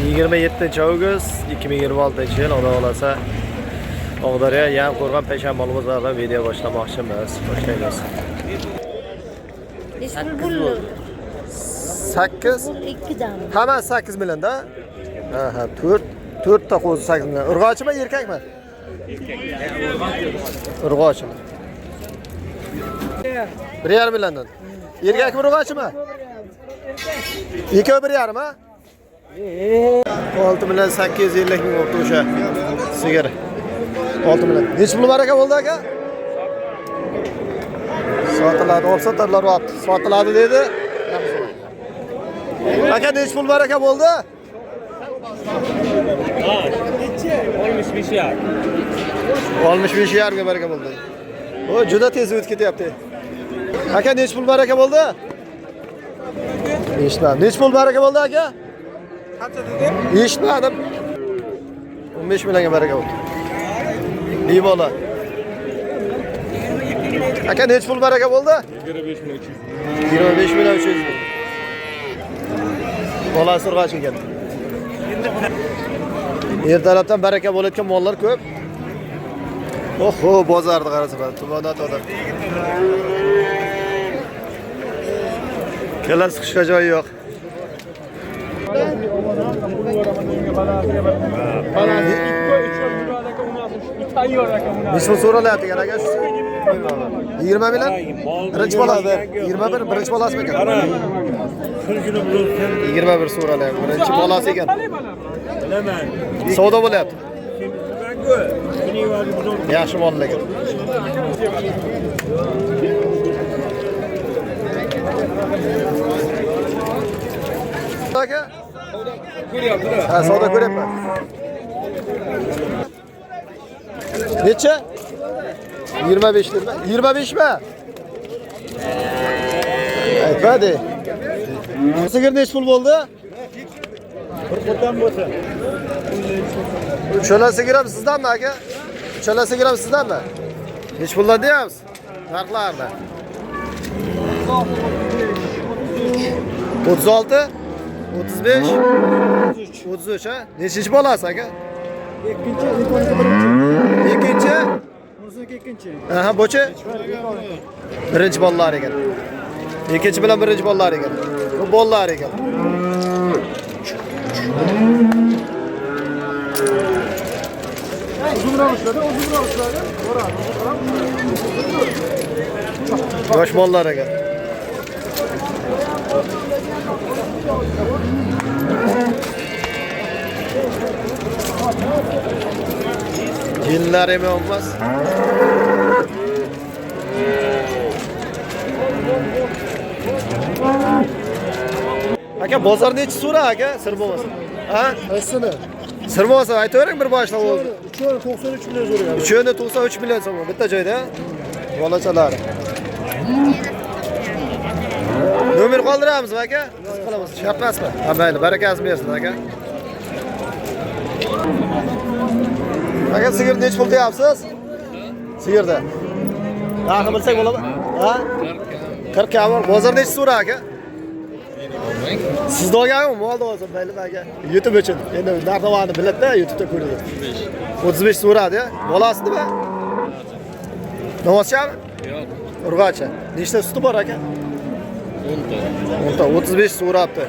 27 avgust 2026 yil, Xudo xolasa Oqdaryo Yangiqo'rg'on payshanba bozoridan video boshlamoqchimiz. Boshlaymiz. Nechi pul bo'ldi? 8 Pul ikkidan. Hammasi 8 millionda. Ha ha, 4 4 ta qo'zi 8 million. Urg'ochimi, erkakmi? Erkak. Urg'ochimi? 1,5 milliondan. Erkakmi, urg'ochimi? Ikkovi 1,5 ha? 6 million 850 ming bo'libdi o'sha sigir. 6 million. Nechi pul baraka bo'ldi aka? Sotiladi, olib sotarlar vaqt. Sotiladi dedi. Aka nechi pul baraka bo'ldi? 65 yarim. 65 yarimga baraka bo'ldi. O juda tez o'tib ketyapti. Aka nechi pul baraka bo'ldi? Eshitmadim. Nechi pul baraka bo'ldi aka? Qancha deding? Eshitmadim. 15 millionga baraka bo'ldi. Bebola. Aka nechi pul baraka bo'ldi? 25 million 300. 25 million 300 ming. Bolasi urg'och ekan. Ertalabdan baraka bo'layotgan mollar ko'p. Oho, bozorni qarasa, tumanat odam. Kalla siqishga joyi yo'q. Nechi pul so'ralyapti ekan aka shu? 20 million? Birinchi bola 21 birinchi bolasimi ekan? 21 so'ralyapti. Birinchi bolasi ekan. Savdo bo'lyapti. Yaxshi mol lekin. Aka? Ha, savdo ko'ryapman. Necha? 25 dedimi? 25 mi? Aytmadi. Sigir nechi pul bo'ldi? Bir qo'tan bo'lsa. Uchala sigir ham sizdanmi aka? Uchala sigir ham sizdanmi? Nechi puldan deyapsiz? Narxlarni. 36, 35, 33 ha? Nechinchi bolasi aka? Ikkinchi, birinchi. Ikkinchi? Bunisi ikkinchi. Aha, buchi? Birinchi bolalar ekan. Ikkinchi bilan birinchi bolalar ekan. Bu bolalar ekan. Uzunroq ishladi, uzunroq ishladi. Yosh bolalar ekan. Jinlar ham olmaz. Aka bozor nechi so'ra aka? Sir bo'lmasa. Ha? Qaysini? Sir bo'lmasa aytavering bir boshdan o'zi. 393 million so'rayapti. 393 million so'm bitta joyda. Bolachalari. Nomer qoldiramizmi aka? Qilamiz. Shart emasmi? Ha, mayli, barakasini bersin aka. Aka sigir nechi pul deyapsiz? Sigirda. Narxi bilsak bo'ladimi? Ha? 40 kam. Bozor nechi so'ra aka? Sizni olganmi? Molni olsam mayli aka. YouTube uchun. Endi narx-navoni biladi-da, YouTube'da ko'radi. 35 so'radi. Bolasi nima? Novvoschami? Yo'q. Urg'ochi. Nechta suti bor aka? 10 ta. 10 ta, 35 so'rabdi.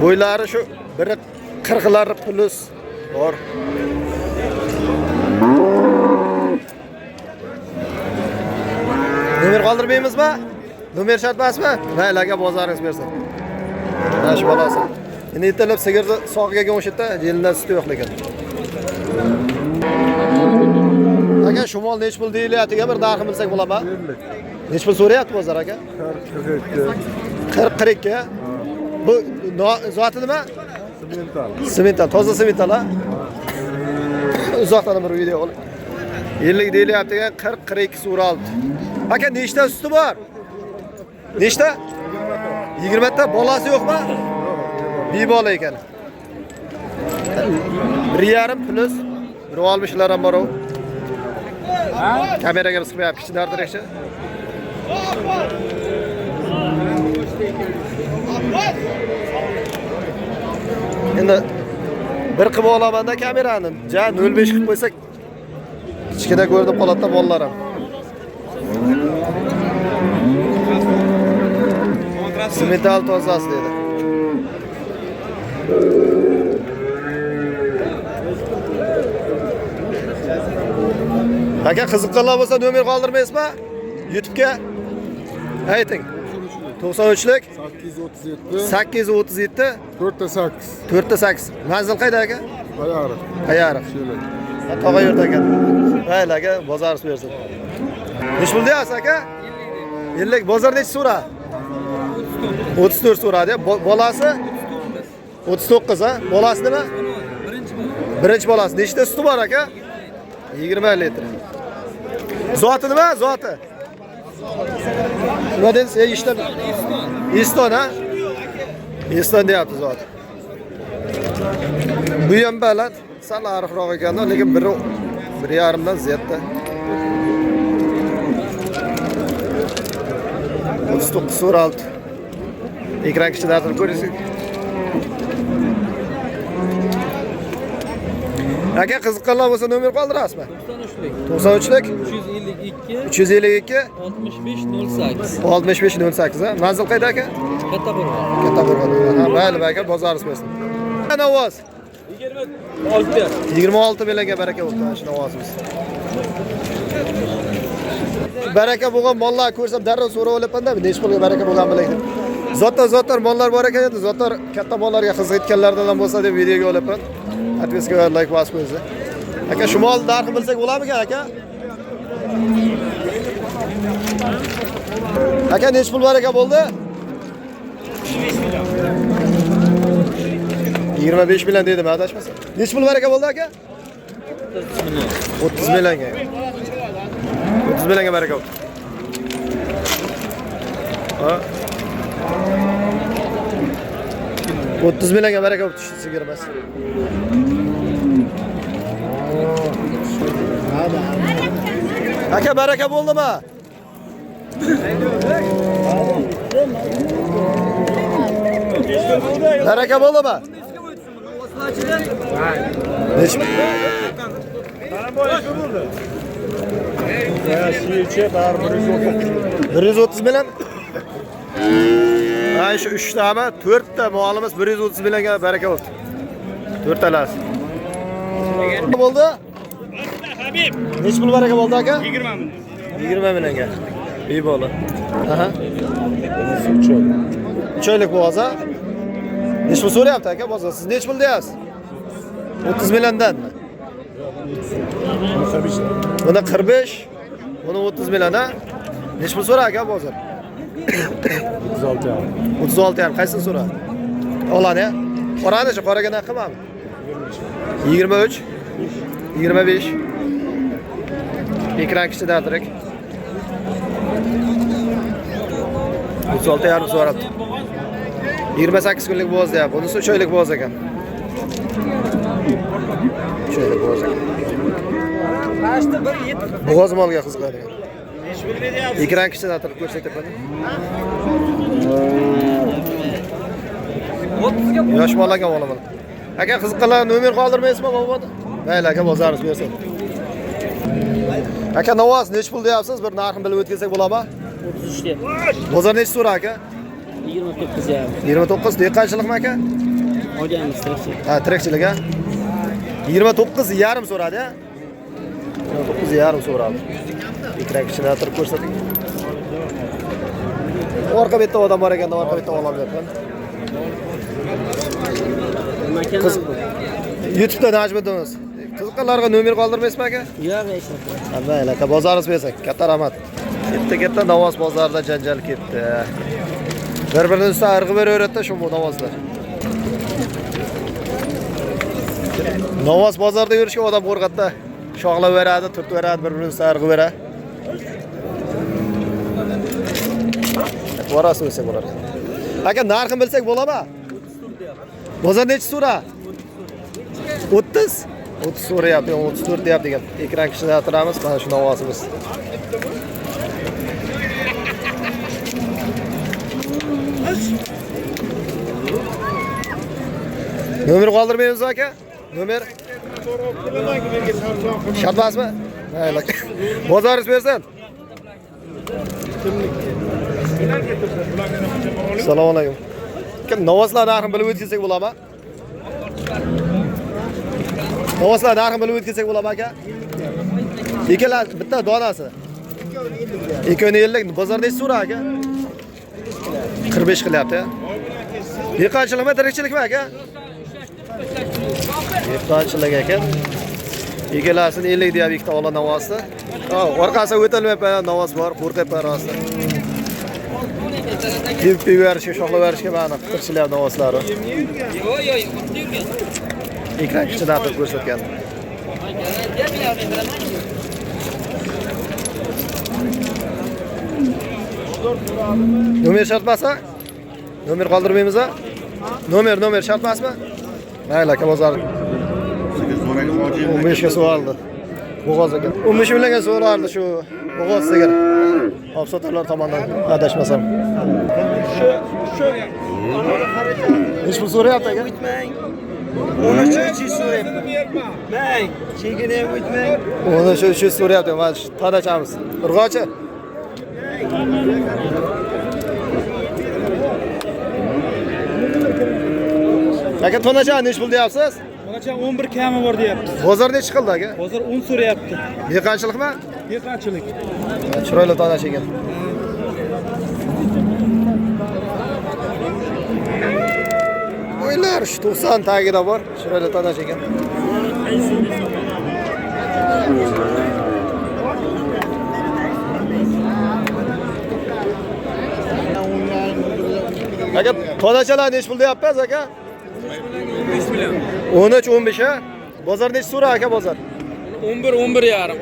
Bo'ylari shu biri 40lar plus bor. Nomer qoldirmaymizmi? Nomer shart emasmi? Mayli aka, bozoringiz bersin. Mana shu bolasi. Endi ertalab sigirni sog'iga o'xshaydi, jelindan suti yo'q lekin. Aka, shu mol nechi pul deyilyapti? Bir narxini bilsak bo'ladimi? Nechi pul so'rayapti bozor aka? 40 42. Bu zoti nima? Semental. Semental, toza semental ha? Uzoqdan bir video qilib. 50 deyilyapti ekan, 40 42 so'raldi. Aka, nechta suti bor? Nechta? 20 ta. Bolasi yo'qmi? Bebola ekan. 1,5 plus 1.60lar ham bor u. Kameraga chiqmayapti, kichkinardirakchi. Endi bir qilib olamanda kamerani. Ja 0.5 qilib qo'ysak kichkina ko'rinib qoladi-da mollar ham. Simental tozasi dedi. Aka qiziqqanlar bo'lsa nomer qoldirmaysizmi? YouTube'ga ayting. 93lik 837 837 4.8 4.8. Manzil qayda aka? Payariq. Payariq. Chelak. Tog'a yurt ekan. Mayli aka, bozor bersin. Nechi pul deyapsiz aka? 50. Bozor nechi so'ra? 34 so'radi. Bolasi 39 ha? Bolasi nima? Birinchi bolasi. Nechta suti bor aka? 20 litr. Zoti nima? Zoti. Nima dedingiz? Ey, ishda Eston ha? Eston deyapti zoti. Bu ham baland, sal ariqroq ekanda, lekin 1.5 dan ziyodda. 39 so'raldi. Ekran kichkinartirib ko'rasiz. Aka qiziqqanlar bo'lsa nomer qoldirasizmi? 93lik 352 352 65 08 65 08 ha? Manzil qayda aka? Kattaqo'rg'on. Kattaqo'rg'on. Ha, mayli aka, bozoringiz bo'lsin. Navoz 26. 26 millionga baraka bo'ldi mana shu Navozimiz. Baraka bo'lgan mollar ko'rsam darrov so'rab olaman-da, necha pulga baraka bo'lgan bilay deb. Zotlar mollar bor ekan endi, zotlar katta mollarga qiziqayotganlardan ham bo'lsa deb videoga olaman. Adresga like bosib qo'ysa. Aka shu mol narxini bilsak bo'larmikan aka? Aka necha pul baraka bo'ldi? 25 million dedim, adashmasam. Necha pul baraka bo'ldi aka? 30 millionga. 30 millionga baraka bo'ldi. Ha? 30 millionga baraka bo'ldi, tushdi sigirmas. Aka baraka bo'ldimi? Baraka bo'ldimi? Necha? Bir 130 million. Ha, shu 3 tami, 4 ta molimiz 130 millionga baraka bo'ldi. 4 talasi. Bo'ldi? Habib. Necha pul baraka bo'ldi aka? 20 million. 20 millionga. İyi bo'ldi. Aha. 3 oylik bo'g'oz, ha? Necha pul so'rayapti aka bozor? Siz necha pul deyapsiz? 30 milliondanmi? Buni 45, buni 30 million, ha? Necha pul so'ra aka bozor? 36 36 yarim. Qaysini so'ra? Olani, ha? Qorani-chi, qoraga narxi qilmami? 23 25. Ekran kichkinartirik. 36 yarim so'rabdi. 28 kunlik bo'g'oz deyapti. Bunisi 3 oylik bo'g'oz ekan. 3 oylik bo'g'oz ekan. Bo'g'oz molga qiziqadigan. Ekran kichkinartirib ko'rsatyapman. Yosh mol ekan olaman. Aka qiziqqanlar nomer qoldirmaysizmi boboda? Mayli aka, bozoringiz bersin. Aka Navoz necha pul deyapsiz? Bir narxini bilib o'tkazsak bo'ladimi? 33 deyapti. Bozor necha so'ra aka? 29 yarim. 29 dehqonchilikmi aka? Olganmiz tirikchilik. Ha, tirikchilik ha. 29 yarim so'radi ha. 29 yarim so'radi. Ekran kichkinartirib ko'rsating. Orqa betda odam bor ekanda, orqa betda olam deyapman. Qiz YouTube'da Najmiddinimiz. Qiziqqanlarga nomer qoldirmaysizmi aka? Yo'q, hech narsa. Mayli aka, bozoringiz bersin. Katta rahmat. Katta Navoz bozorida janjal ketdi. Bir-birini ustidan irg'ib beraveradi shu Navozlar. Navoz bozorida yurishga odam qo'rqadi-da. Shoxlaveradi, turtveradi, bir-birini ustidan irg'ib beradi. Borasiz o'sa bo'lar. Aka narxini bilsak bo'ladimi? Bozor necha so'ra? 30. 30 so'rayapti, 34 deyapti degan. Ekran kichkinartiramiz, mana shu Navozimiz. Nomer qoldirmaymiz aka? Nomer? Shart emasmi? Mayli. Bozoringiz bersin. Assalomu alaykum. Kim novvoslar narxini bilib o'tkazsak bo'ladimi? Novvoslar narxini bilib o'tkazsak bo'ladimi aka? Ikkala bitta donasi. Ikkovini 50. Bozorda necha so'ra aka? 45 qilyapti. Dehqonchilikmi, tirikchilikmi aka? Dehqonchilik ekan. Ikkalasini 50 deyapti ikkita ola navosi. Orqasi o'tilmayapti, navos bor, qo'rqyapman rosti. Deb berishga, shoxlab berishga ma'ni tirikchilik navoslari. Ekran kichkina qilib ko'rsatgan. Nomer shart emasmi? Nomer qoldirmaymiz a? Nomer shart emasmi? Mayli aka, bozor. 15 ga so'raldi. Bo'g'oz ekan. 15 millionga so'raldi shu bo'g'oz sigir. Obsotarlar tomonidan adashmasam. Necha pul so'rayapti aka? 13 so'rayapti. Mang, chegini ham o'tmang. 13 so'rayapti. Mana shu tadachamiz. Urg'ochi. Aka, tonacha necha pul deyapsiz? Tonacha 11 kami bor deyapmiz. Bozor necha qildi aka? Bozor 10 so'rayapti. Dehqonchilikmi? Dehqonchilik. Chiroyli tonacha ekan. O'ylar shu 90 tagida bor. Chiroyli tonacha ekan. Aka, tonachalar necha pul deyapsiz aka? 13 15 ha? Bozor necha so'ra aka bozor? 11 11 yarim.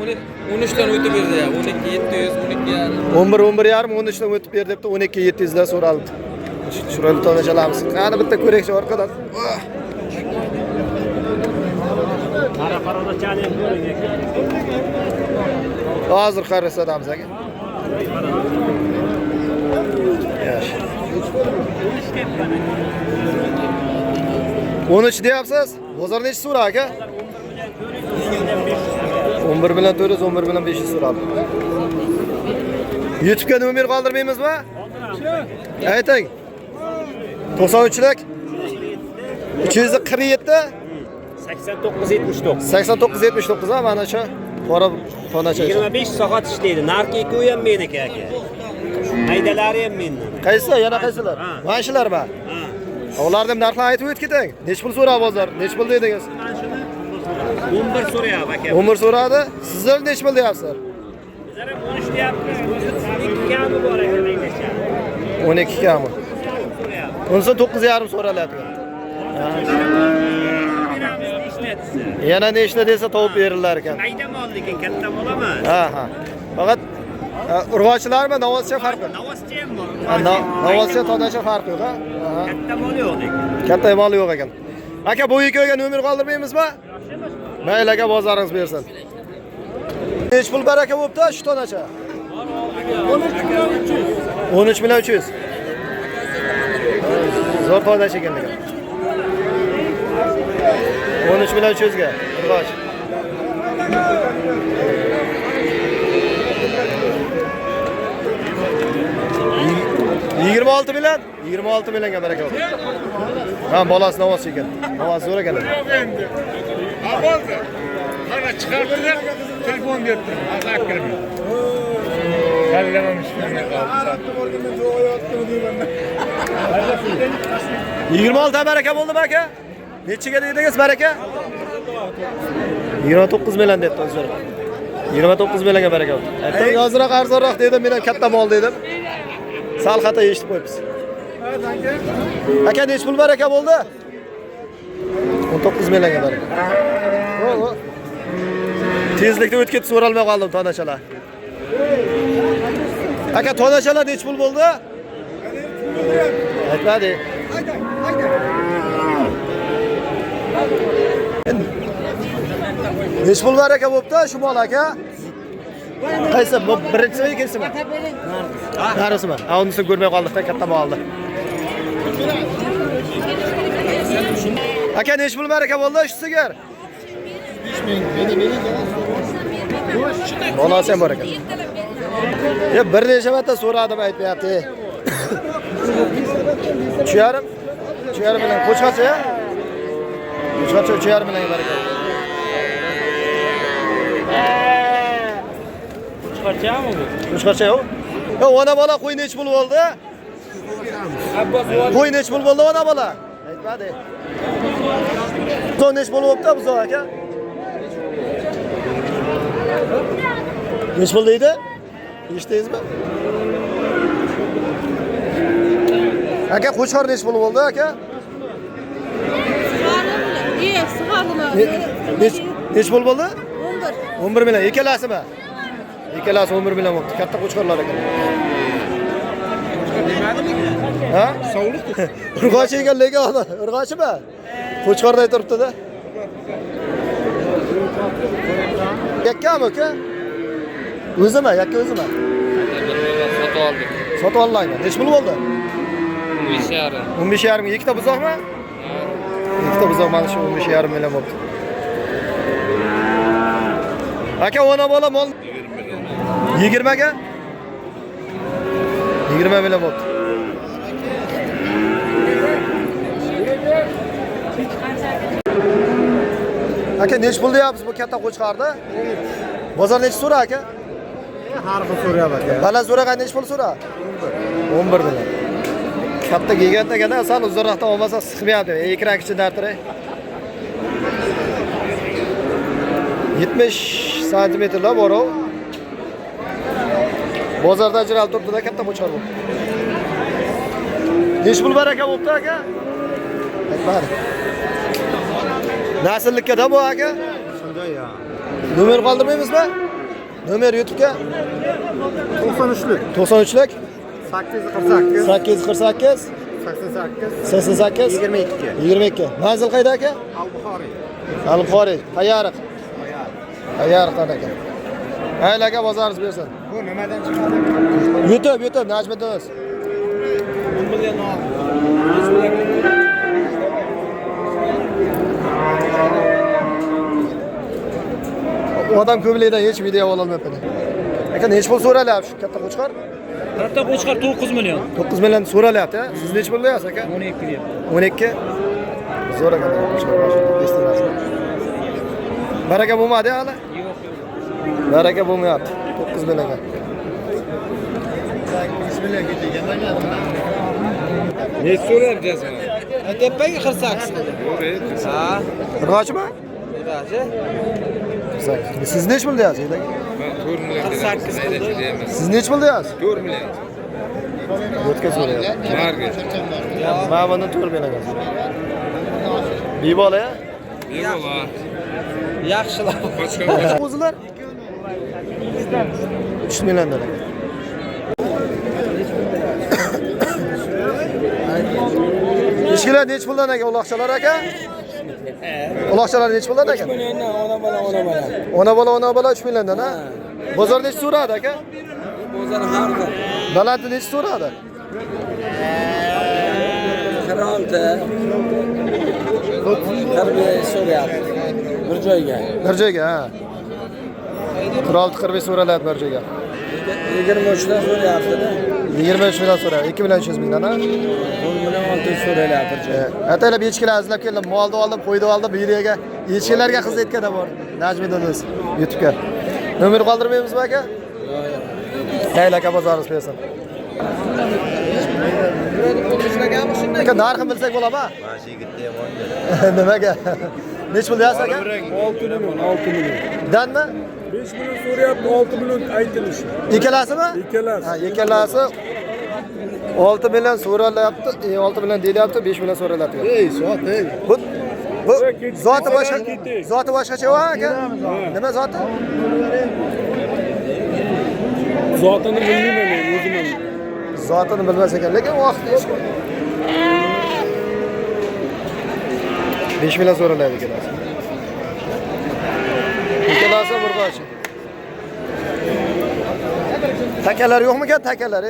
Uni 13 dan o'tib berdi ya. 12 700 12 yarim. 11 11 yarim 13 dan o'tib ber debdi. 12 700 dan so'raldi. Chiroyli tonachalarimiz. Qani bitta ko'rakchi orqadan. Hozir qarasamiz aka. Yaxshi. 13 deyapsiz? Bozor necha so'ra aka? 11 million 400, 11 million 500 so'radi. YouTube'ga nomer qoldirmaymizmi? Ayting. 93lik 347 89 79. 89 79 ha, mana shu qora tonacha. 25 soat ishlaydi. Narxi ikkovi ham meniki aka. Maydalari ham mendan. Qaysi? Yana qaysilar? Mana shularmi? Ha. Ularning narxlarini aytib o'tib keting. Necha pul so'rab bozor? Necha pul dedingiz? Mana shuni 11 so'rayapti aka. 11 so'radi. Sizlar necha pul deyapsizlar? Bizlar ham 13 deyapmiz. 12 kami bor aka maydacha. 12 kami. Unisi 9.5 so'ralyapti. Yana nechta desa topib berilar ekan. Mayda mol lekin katta mol emas. Ha, ha. Faqat urg'ochilarmi, novvoscha farqi? Novvoscha ham bor. Novvoscha, tonacha farqi yo'q, ha? Katta mol yo'q lekin. Katta mol yo'q ekan. Aka, bu ikkoviga nomer qoldirmaymizmi? Mayli aka, bozoringiz bersin. Necha pul baraka bo'pti shu tonacha? 13 million 300. Zo'r tonacha ekan lekin. 13 million 300 ga urg'och. 26 million, 26 millionga baraka bo'ldi. Ha, bolasi navoz ekan. Navoz zo'r ekan. Ha, bo'ldi. Mana chiqardilar, telefon berdi. Azak kirdi. Kallamam ishlamay qoldi. 26 baraka bo'ldimi aka? Nechiga dedingiz baraka? 29 million debdi o'zlari. 29 millionga baraka bo'ldi. Aytdim, ozroq arzonroq dedim, men ham katta mol dedim. Sal xato eshitib qo'yibsiz. Aka, necha pul baraka bo'ldi? 19 millionga baraka. O. Tezlikda o'tib ketib so'ralmay qoldim tonachalar. Aka, tonachalar necha pul bo'ldi? Aytmadi. Necha pul baraka bo'pti shu mol aka? Qaysi? Bu birinchisimi, ikkinchisimi? Narisimi? Ha, unisini ko'rmay qoldik-da, katta molni. Aka nechi pul baraka bo'ldi shu sigir? 5000. Bolasi ham bor ekan. Ya bir necha marta so'radim aytmayapti. 3,5. 3,5 bilan qo'chqorcha ya? Qo'chqorcha 3,5 bilan baraka. Qo'chqorchami bu? Qo'chqorcha yo'q. Ya ona bola qo'y nechi pul bo'ldi? Qo'y nechi pul bo'ldi ona bola? Aytmadi. Buzov nechi pul bo'libdi buzov aka? Nechi pul deydi? Eshitdingizmi? Aka qo'chqor nechi pul bo'ldi aka? Nechi pul bo'ldi? 11. 11 million. Ikkalasimi? Ikkalasi 11 million bo'libdi. Katta qo'chqorlar ekan. Ha? Sovliq. Urg'ochi ekan lekin urg'ochimi? Qo'chqorday turibdi-da. Yakkami aka? O'zimi? Yakka o'zimi? Sotib oldik. Sotib oldingmi? Nechi pul bo'ldi? 15,5. 15,5 ga ikkita buzoqmi? Ikkita buzoq mana shu 15,5 million bo'libdi. Aka ona bola mol 20 ga? 20 million bo'libdi. Aka nechi pul deyapsiz bu katta qo'chqorni? Bozor nechi so'ra aka? Har xil so'rayapti aka. Baland so'ragan nechi pul so'ra? 11 million. Katta gigant ekan, sal uzunroqdan olmasa siqmayapti. Ekran kichkinartirib tiray. 70 santimetrlar bor u. Bozorda ajralib turibdi-da katta qo'chqor bu. Nechi pul baraka bo'pti aka? Aytmadi. Nasllikka-da bu aka? Shunday ya. Nomer qoldirmaymizmi? Nomer YouTube'ga 93lik. 93lik 848 848 88 88 22. 22. Manzil qayda aka? Al-Buxoriy. Al-Buxoriy, Payariq. Payariqdan aka. Mayli aka, bozoringiz bersin. Bu nimadan chiqadi? YouTube Najmiddin o'z. Odam ko'pligidan hech video ololmayapman. Aka nechi pul so'ralyapti shu katta qo'chqor? Katta qo'chqor 9 million. 9 million so'ralyapti, ha? Siz nechi pul deyapsiz aka? 12 deyapti. 12. Zo'r ekan qo'chqor. Baraka bo'lmadi hali? Yo'q, yo'q. Baraka bo'lmayapti. 9 millionga. Ne so'rayapsiz? Tepaga 48. Yo'q, Ha? Urg'ochimi? Urg'ochi. 48. Siz nechi pul deyapsiz aka? Men 4 million. 48 qildi. Siz nechi pul deyapsiz? 4 million. 4ga so'rayapti. Narga. Mana bundan 4 million. Bebola ya? Bebola. Yaxshilar. Boshqa Qo'zilar? 3 milliondan aka. Eshiklar nechi puldan aka uloqchalar aka? Uloqchalar nechi puldan aka? 3 milliondan ona bola ona bola. Ona bola ona bola 3 milliondan ha? Bozor nechi so'radi aka? Bozor har xil. Balanti nechi so'radi? 46 45 so'rayapti. Bir joyga. Bir joyga ha. 46 45 so'ralyapti bir joyga. 23 dan so'rayapti-da. 23 million so'rayapti. 2 million 300 mingdan ha? 4 million 600 so'rayapti bir joyga. Ataylab echkilar izlab keldim, molni oldim, qo'yni oldim, bu yerga echkilarga qiz aytganda bor. Najmiddin o'z YouTube'ga. Nomer qoldirmaymizmi aka? Mayli aka, bozoringiz bersin. Aka narxini bilsak bo'ladimi? Mana shu yigitni ham oldi. Nimaga? Nechi pul deyapsiz aka? 6 million, 6 million. Danmi? 5 million so'rayapti, 6 million aytilishi. Ikkalasimi? Ikkalasi. Ha, ikkalasi 6 million so'ralyapti, 6 million deyilyapti, 5 million so'ralyapti. Ey, zot, ey. Bu zoti boshqa, zoti boshqacha aka. Nima zoti? Zotini bilmayman men o'zim ham. Zotini bilmas ekan, lekin vaqt hech 5 million so'ralaydi ikkalasi. Ikkalasi urg'ochi. Takalar yo'qmikan takalar?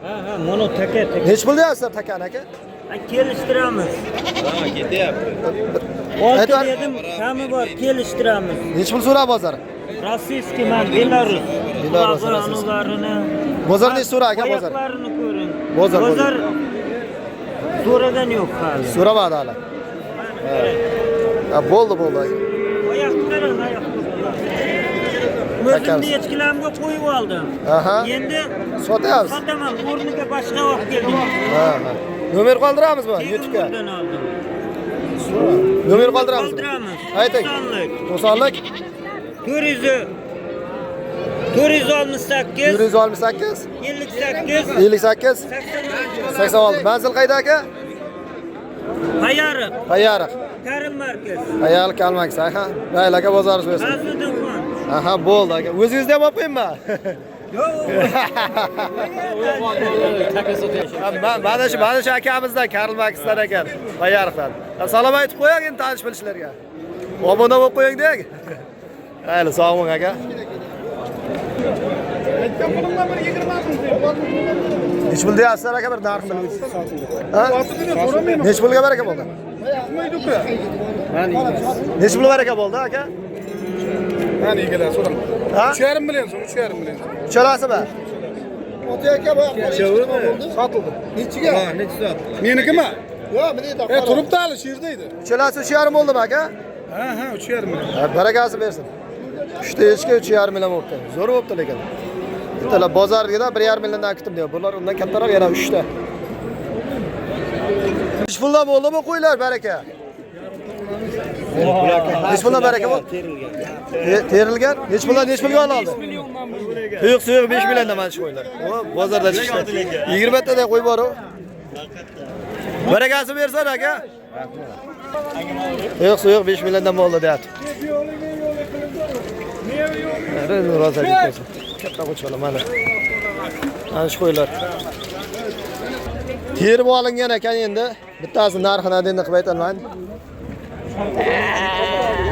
Ha, ha, Mana taka taka. Nechi pul deyapsizlar takani aka? Kelishtiramiz. Ha, ketyapti. 6 dedim, kami bor, kelishtiramiz. Nechi pul so'rab bozor? Rossiyskiy man Belarus. Belarus, Ularni. Bozor nechi so'ra aka bozor? Oyoqlarini ko'ring. Bozor, Bozor so'ragan yo'q hali. So'ramadi hali. Ha, bo'ldi, bo'ldi aka. Oyoqni qarang, oyoqni. O'zimni echkilarimga qo'yib oldim. Aha. Endi sotyapsiz. Sotaman, o'rniga boshqa olib keldim. Ha, ha. Nomer qoldiramizmi YouTube'ga? Nomer qoldiramizmi? Qoldiramiz. Ayting. 90lik 468 468 58 58 86. Manzil qayda aka? Payariq. Payariq. Karim markaz. Payariq Kalmaks, aha. Mayli aka, bozoringiz bersin. Fazliddinxon. Aha, bo'ldi aka. O'zingizni ham olib qo'yinmi? Yo'q. Mana shu akamizdan, Karl Marksdan ekan, Payariqdan. Salom aytib qo'ying endi tanish bilishlarga. Obuna bo'lib qo'ying deng. Mayli, sog' bo'ling aka. Nechi pul deyapsizlar aka, bir narxini bilib. Ha? Nechi pulga baraka bo'ldi? Nechi pul baraka bo'ldi aka? Mana egalar so'rama. Ha? 3,5 million so'm, 3,5 million. Uchalasimi? Sotildi. Nechiga? Ha, nechi sotdi? Menikimi? Yo'q, bunday Turibdi hali shu yerda edi. Uchalasi 3,5 bo'ldimi aka? Ha, ha, 3,5 million. Ha, barakasi bersin. 3 ta echki 3,5 million bo'libdi. Zo'r bo'libdi lekin. Bittalar bozorgida 1,5 milliondan kutdim deyapti. Bular undan kattaroq yana 3 ta. Nechi puldan bo'ldimi qo'ylar baraka? Nechi puldan baraka bo'ldi? Terilgan. Nechi puldan, nechi pulga oldi? Tuyuq suyuq 5 milliondan mana shu qo'ylar. O, bozorda chiqdi. 20 taday qo'y bor u. Barakasi bersin aka. Tuyuq suyuq 5 milliondan bo'ldi deyapti. Rosa katta qo'chqorlar mana. Mana shu qo'ylar. Terib olingan ekan endi. Bittasi narxini endi qilib aytaman.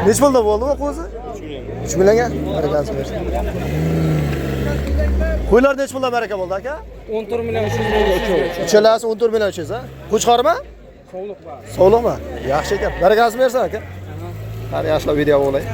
Nechi pulda bo'ldi bu qo'zi? 3 millionga. Barakasi bersin. Qo'ylar nechi puldan baraka bo'ldi aka? 14 million 300 bo'ldi uchovi. Uchalasi 14 million 300, ha? Qo'chqormi? Sovliq bor. Sovliqmi? Yaxshi ekan. Barakasi bersin aka. Hali yaxshilab video olay.